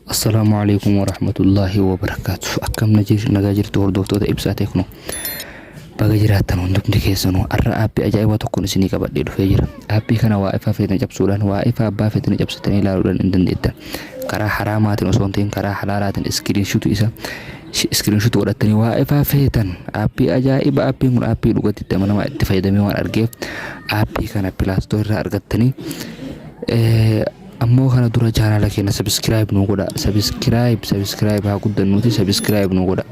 Assalaamu alaikum warahmatullaahi wabarakaatu. Akkam nagaa jirtu hordoftoota Ibsaa Teeknoo. Baga jiraattan hundumti keessanuu har'a aappii ajaa'ibaa tokkoon isinii qabadhee dhufee jira. Aappii kana waa ifaa feetan cabsuudhaan waa ifaa abbaa feetan cabsitanii ilaaluudhaan hin dandeettan. Karaa haraamaatiin osoo hin ta'in karaa halaalaatiin iskiriinshuutu isa iskiriinshuutu godhattanii waa ifaa feetan aappii ajaa'iba aappiin kun aappii dhugatti itti amanamaa itti fayyadamee waan argeef aappii kana pilaastoo irraa argattanii Ammoo kana dura chaanaala keenya subscribe nu godha. Subscribe subscribe haa guddannuuti subscribe nu godha.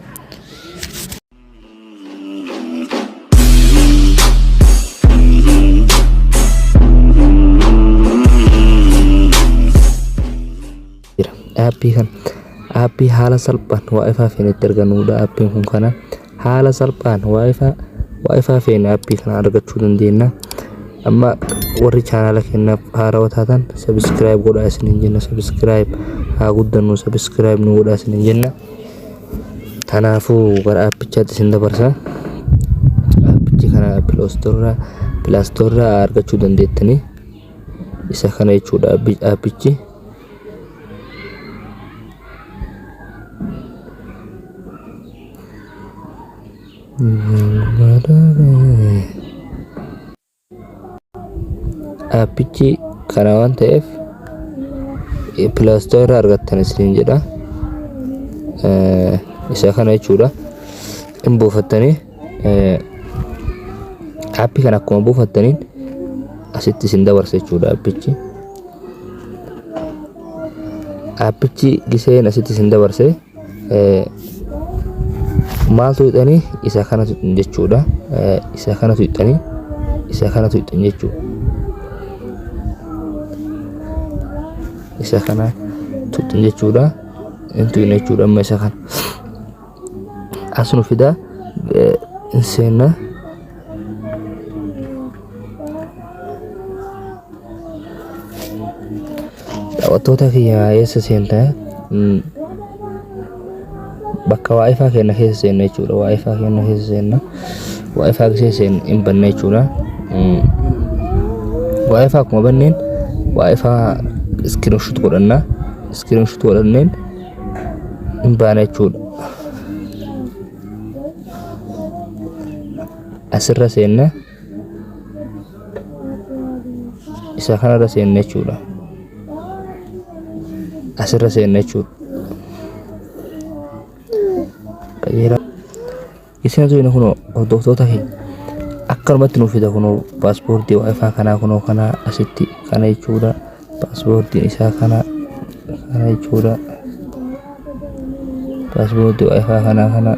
Jira. Aappii kana aappii haala salphaan waa ifaa feene itti argannudha. Aappiin kun kana haala salphaan waa ifaa waa ifaa feene aappii kana argachuu dandeenya. Amma warri chaanaala keenyaaf haarawaa taatan sabiskiraayib godhaa isiniin jenna. Sabiskiraayib haa guddannu sabiskiraayib nu godhaa isiniin jenna. Kanaafuu gara aappichaatti isin dabarsa. Aappichi kana pilaastoorraa argachuu dandeettanii isa kana jechuudha aappichi. Aappichi kana waan ta'eef pilaastoo irraa argattan isiniin jedha. Isa kana jechuudha. Hin buufattanii aappii kana akkuma buufattaniin asitti isin dabarsa jechuudha aappichi. Aappichi giseen asitti isin dabarse maaltu hidhanii isa kana tuqxan jechuudha. Isa kana tuqxanii isa kana tuqxan jechuudha. Isa kana tuqxan jechuudha. Hin tuqne jechuudha amma isa kana. As nu fida hin seenna. Daawwattoota kiyya eessa seenta? Bakka waa'ifaa keenya keessa seenna jechuudha. Waa'ifaa keenya keessa seenna. Waa'ifaa keessa seenna hin banna jechuudha. Waa'ifaa akkuma banneen waa'ifaa iskiriinshuut godhanna. Iskiriinshuut godhanneen hin baana jechuudha. Asirra seenna. Isa kanarra seenna jechuudha. Asirra seenna jechuudha. Qajeelaa. Isin osoo kunoo hordoftoota keenya akkanumatti nuuf fida kunoo paaspoortii waayifaa kanaa kunoo kanaa asitti kana jechuudha. Paaspoortiin isaa kana kana jechuudha. Paaspoortii waayifaa kanaa kana.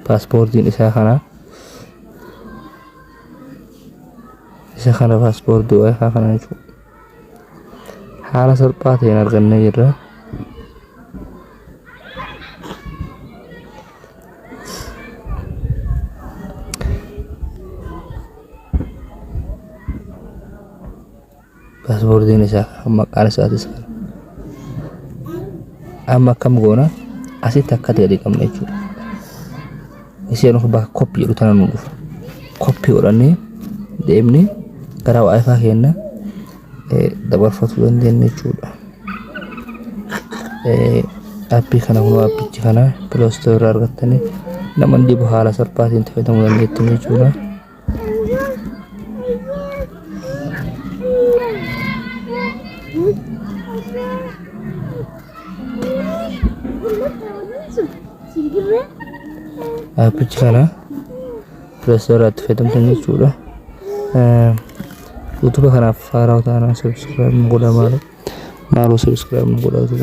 Paaspoortiin isaa kana isa kana paaspoortii waayifaa kana jechuudha. Haala salphaa ta'een argannee jirra. Paaspoortiin isaa maqaan isaatis kana. Amma akkam goona asitti akka ta'e qabna jechuudha. Isheen of bakka koppii jedhu tana nu dhufa. Koppii godhannee deemnee gara waayifaa keenya dabarfachuu dandeenya jechuudha. Aappii kana kun aappichi kana piloostoo irraa argattanii nama dhibu haala salphaatiin itti fayyadamuu dandeettu jechuudha. Aappichi kana piloostoo irraa itti fayyadamtan jechuudha. YouTube kanaaf haaraa taanaan subscribe nu godhaa maaloo. Maaloo subscribe nu godhaa.